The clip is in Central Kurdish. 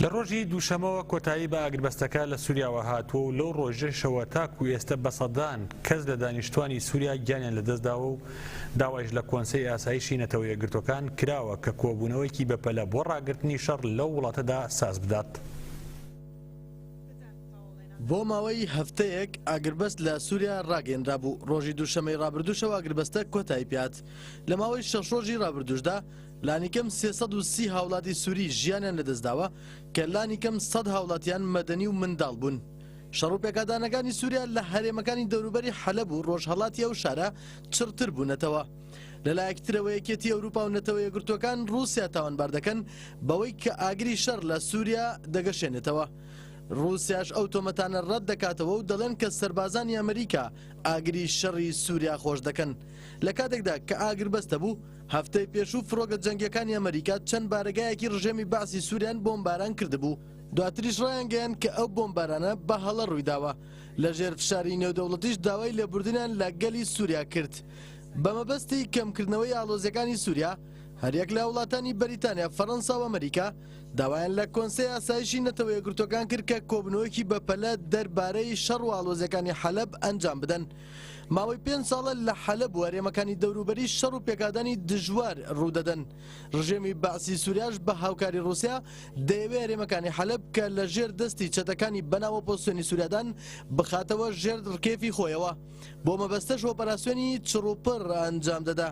لە ڕۆژی دووشەمەوە کۆتایی بە ئاگربەستەکە لە سووریاوە هاتووە و لەو ڕۆژەشەوە تاکو ئێستە بە سەدان کەس لە دانیشتوانی سووریا گیانیان لەدەستداوە و داوایش لە کۆنسەی ئاسایشی نەتەوە یەکگرتووەکان کراوە کە کۆبوونەوەیەکی بەپەلە بۆ ڕاگرتنی شەڕ لەو وڵاتەدا ساز بدات. بۆ ماوەی هەفتەیەک ئاگربەست لە سووریا ڕاگەیەنرابوو، ڕۆژی دووشەممەی ڕابردووش ئەو ئاگربەستە کۆتایی پێهات. لە ماوەی شەش ڕۆژی ڕابردووشدا لانیکەم 330 هاوڵاتی سووری ژیانیان لەدەستداوە کە لانیکەم 100 هاوڵاتیان مەدەنی و منداڵ بوون. شەڕ و پێکدادانەکانی سووریا لە هەرێمەکانی دەوروبەری حەلەب و ڕۆژهەڵاتی ئەو شارە چڕتر بوونەتەوە. لەلایەکی ترەوە یەکێتی ئەوروپا و نەتەوە یەکگرتووەکان ڕووسیا تاوانبار دەکەن بەوەی کە ئاگری شەڕ لە سووریا دەگەشێنێتەوە. ڕووسیاش ئەو تۆمەتانە ڕەت دەکاتەوە و دەڵێن کە سەربازانی ئەمریکا ئاگری شەڕی سووریا خۆش دەکەن. لە کاتێکدا کە ئاگربەست هەبوو، هەفتەی پێشوو فڕۆکە جەنگییەکانی ئەمریکا چەند بارەگایەکی ڕژێمی بەعسی سووریان بۆمباران کردبوو، دواتریش ڕایانگەیاند کە ئەو بۆمبارانە بە هەڵە ڕوویداوە، لەژێر فشاری نێودەوڵەتیش داوای لێبوردنیان لە گەلی سووریا کرد. بە مەبەستی کەمکردنەوەی ئاڵۆزییەکانی سووریا، هەریەک لە وڵاتانی بەریتانیا، فەرەنسا و ئەمریکا داوایان لە کۆنسەی ئاسایشی نەتەوە یەکگرتووەکان کرد کە کۆبوونەوەیەکی بەپەلە دەربارەی شەڕ و ئاڵۆزییەکانی حەلەب ئەنجام بدەن. ماوەی پێنج ساڵە لە حەلەب و هەرێمەکانی دەوروبەری شەڕ و پێکدادانی دژوار ڕوودەدەن. ڕژێمی بەعسی سوریاش بە هاوکاری ڕوسیا دەیەوێ هەرێمەکانی حەلەب کە لە ژێر دەستی چەتەکانی بەناو ئۆپۆزسیۆنی سوریادان بخاتەوە ژێر ڕکێفی خۆیەوە. بۆ مەبەستەش ئۆپەراسیۆنی چڕوپڕ ئەنجام دەدا.